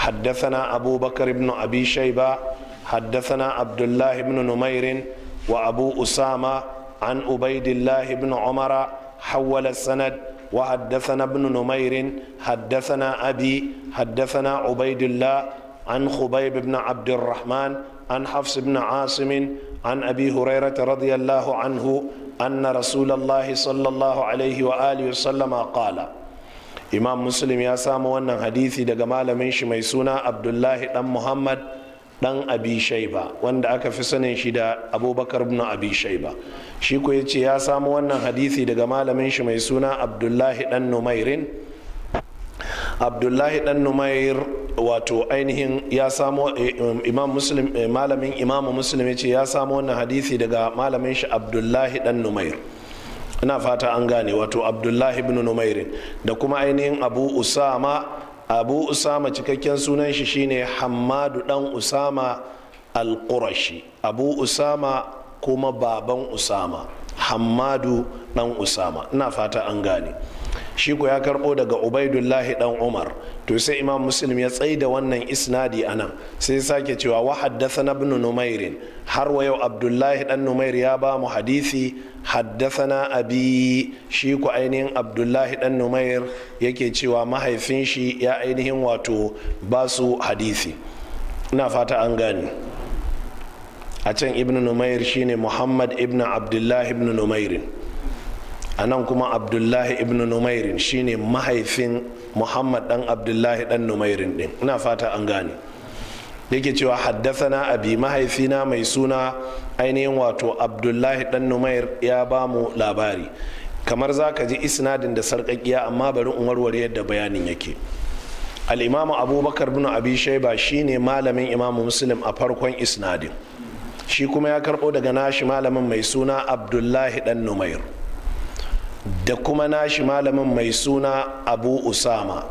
Haddathana Abubakar ibn Abi Shayba, haddathana Abdullah ibn Numair wa Abu Usama an Ubaidillah ibn Umar, hawwala sanad. وحدثنا ابن نمير حدثنا أبي حدثنا عبيد الله عن خبيب بن عبد الرحمن عن حفص بن عاصم عن أبي هريرة رضي الله عنه أن رسول الله صلى الله عليه وآله وسلم قال. إمام مسلم يا سامو wannan hadisi daga malamin shi mai suna Abdullahi dan Muhammad dan Abi Shayba, wanda aka fi sanin shi da Abubakar ibn Abi Shayba. Shi ko yace ya samu wannan hadisi daga malamin shi mai suna Abdullahi dan Numairin. Abdullahi dan Numair, wato ainihin ya samu Imam Muslim, malamin Imam Muslim yace ya samu wannan hadisi daga malamin shi Abdullahi dan Numair. Ina fata an gane, wato Abdullahi ibn Numairin da kuma ainihin Abu Usama. Abu Usama cikakken sunan shi shine Hammadu dan Usama al-Qurashi. Abu Usama kuma baban Usama, Hammadu dan Usama. Ina fata an gane. Shi ko ya karbo daga Ubaidullahi dan Umar. To sai Imam Muslim ya tsaida wannan isnadi anan, sai sake cewa wa haddathana ibn Numair, har wa yau Abdullahi dan Numair ya ba mu hadisi, haddathana abi. Shi ko ainihin Abdullahi dan Numair yake cewa mahaifin shi ya ainihin wato ba su hadisi. Ina fata an gane. A can Ibn Numair shine Muhammad ibn Abdullahi ibn Numairin. A nan kuma Abdullahi ibn Numairin shine mahaifin Muhammad dan Abdullahi dan Numairin din. Ina fata an gane. Yake cewa haddathana abi, mahaifina mai suna ainihin wato Abdullahi dan Numair ya ba mu labari. Kamar za ka ji isnadin da sarƙaƙiya, amma bari in warware yadda bayanin yake. Al-Imamu Abubakar ibn Abi Shayba shine malamin Imamu Muslim a farkon isnadin. Shi kuma ya karɓo daga nashi malamin mai suna Abdullahi dan Numair da kuma nashi malamin mai suna Abu Usama.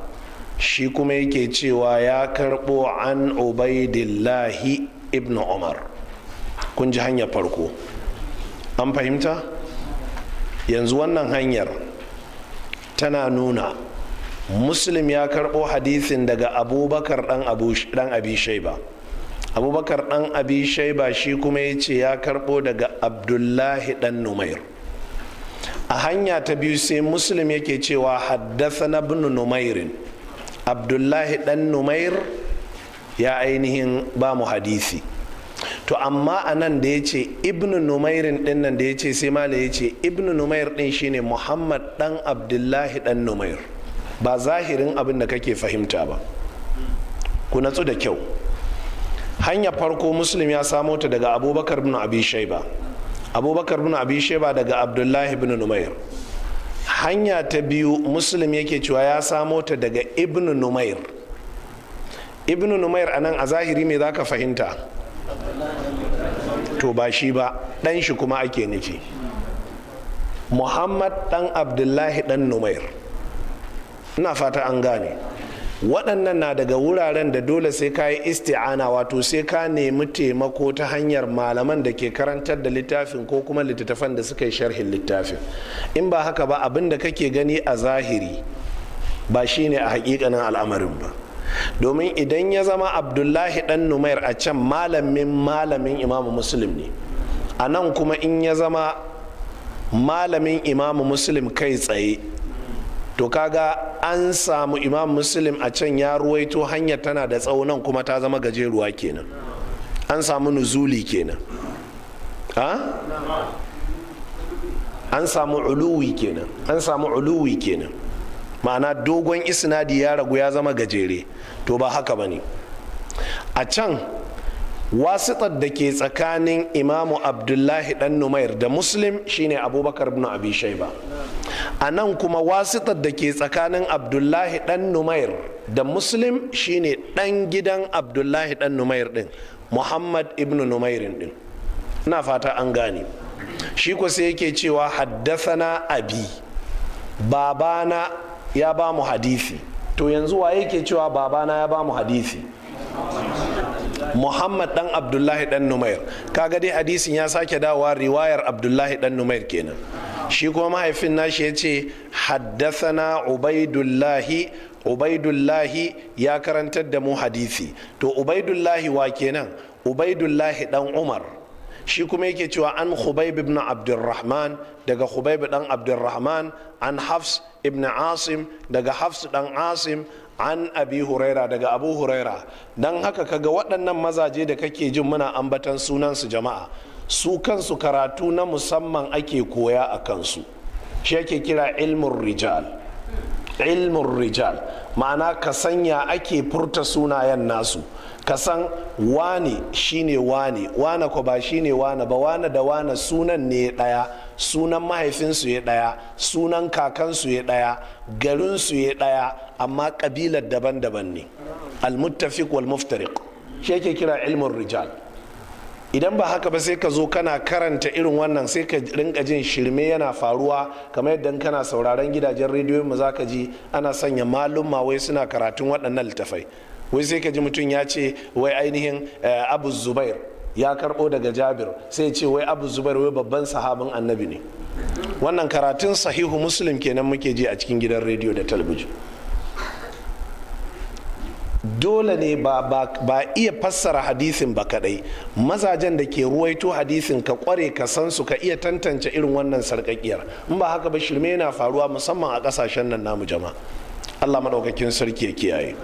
Shi kuma yake cewa ya karɓo an Ubaidillahi ibn Umar. Kun ji hanyar farko, an fahimta? Yanzu wannan hanyar tana nuna Muslim ya karɓo hadisin daga Abubakar dan Abi Shayba. Abubakar dan Abi Shayba shi kuma ya ce ya karɓo daga Abdullahi dan Numair. A hanya ta biyu sai Muslim yake cewa haddathana ibn Numairin, Abdullahi dan Numair ya ainihin ba mu hadisi. To amma a nan da ya ce Ibn Numairin din nan da ya ce, sai mala ya ce Ibn Numair din shine Muhammad dan Abdullahi dan Numair. Ba zahirin abin da kake fahimta ba, ku natsu da kyau. Hanya farko Muslim ya samo ta daga Abubakar ibn Abi Shayba, Abubakar ibn Abi Shayba daga Abdullahi ibn Numair. Hanya ta biyu Muslim yake cewa ya samo ta daga Ibn Numair. Ibn Numair anan a zahiri me zaka fahimta? To ba shi ba, dan shi kuma ake nufi, Muhammad dan Abdullahi dan Numair. Ina fata an gane. Waɗannan na daga wuraren da dole sai ka yi isti'ana, wato sai ka nemi taimako ta hanyar malaman da ke karantar da littafin ko kuma littattafan da suka yi sharhin littafin. In ba haka ba, abin da kake gani a zahiri ba shine a hakikanin al'amarin ba. Domin idan ya zama Abdullahi dan Numair a can malamin malamin Imamu Muslim ne, a nan kuma in ya zama malamin Imamu Muslim kai tsaye, to kaga an samu Imam Muslim a can ya ruwaito hanyar tana da tsawo, nan kuma ta zama gajeruwa kenan. An samu nuzuli kenan, an samu uluwi kenan, an samu uluwi kenan. Ma'ana dogon isnadi ya ragu ya zama gajere. To ba haka bane. A can wasitar da ke tsakanin Imamu Abdullahi dan Numair da Muslim shine Abubakar ibn Abi Shayba. A nan kuma wasitar da ke tsakanin Abdullahi dan Numair da Muslim shine dan gidan Abdullahi dan Numair din, Muhammad ibn Numairin din. Ina fata an gane. Shi ko sai yake cewa haddathana abi, babana ya ba mu hadisi. To yanzu wa yake cewa babana ya ba mu hadisi? Muhammad dan Abdullahi dan Numair. Kaga dai hadisin ya sake dawowa riwayar Abdullahi dan Numair kenan. Shi kuma mahaifin nashi ya ce haddathana Ubaidullahi. Ubaidullahi ya karantar da mu hadisi. To Ubaidullahi wa kenan? Ubaidullahi dan Umar. Shi kuma yake cewa an Khubayb ibn Abdurrahman, daga Khubayb dan Abdurrahman, an Hafs ibn Asim, daga Hafs dan Asim, an Abi Huraira, daga Abu Huraira. Dan haka kaga waɗannan mazaje da kake jin muna ambatan sunansu jama'a, su kansu karatu na musamman ake koya a kansu. Shi ake kira ilmun rijal. Ilmun rijal ma'ana ka sanya ake furta sunayen nasu, ka san wane shine wane, wane ko ba shine wane ba, wane da wane sunan ne daya, sunan mahaifinsu ya daya, sunan kakansu ya daya, garinsu ya daya, amma kabilar daban-daban ne. Almuttafiq wal muftariq shi yake kira ilmun rijal. Idan ba haka ba sai ka zo kana karanta irin wannan sai ka rinka jin shirme yana faruwa, kamar yadda kana sauraron gidajen rediyo mu zaka ji ana sanya malumma wai suna karatun waɗannan littafai. Wai sai ka ji mutum ya ce wai ainihin Abu Zubair ya karɓo daga Jabir, sai ce wai Abu Zubair wai babban sahabin annabi ne. Wannan karatun Sahihu Muslim kenan muke ji a cikin gidan rediyo da talabijin. Dole ne ba iya fassara hadisin ba kadai, mazajen da ke ruwaito hadisin ka kware ka san su, ka iya tantance irin wannan sarkakiyar. In ba haka ba shirme yana faruwa musamman a kasashen nan namu jama'a. Allah madaukakin sarki ya kiyaye.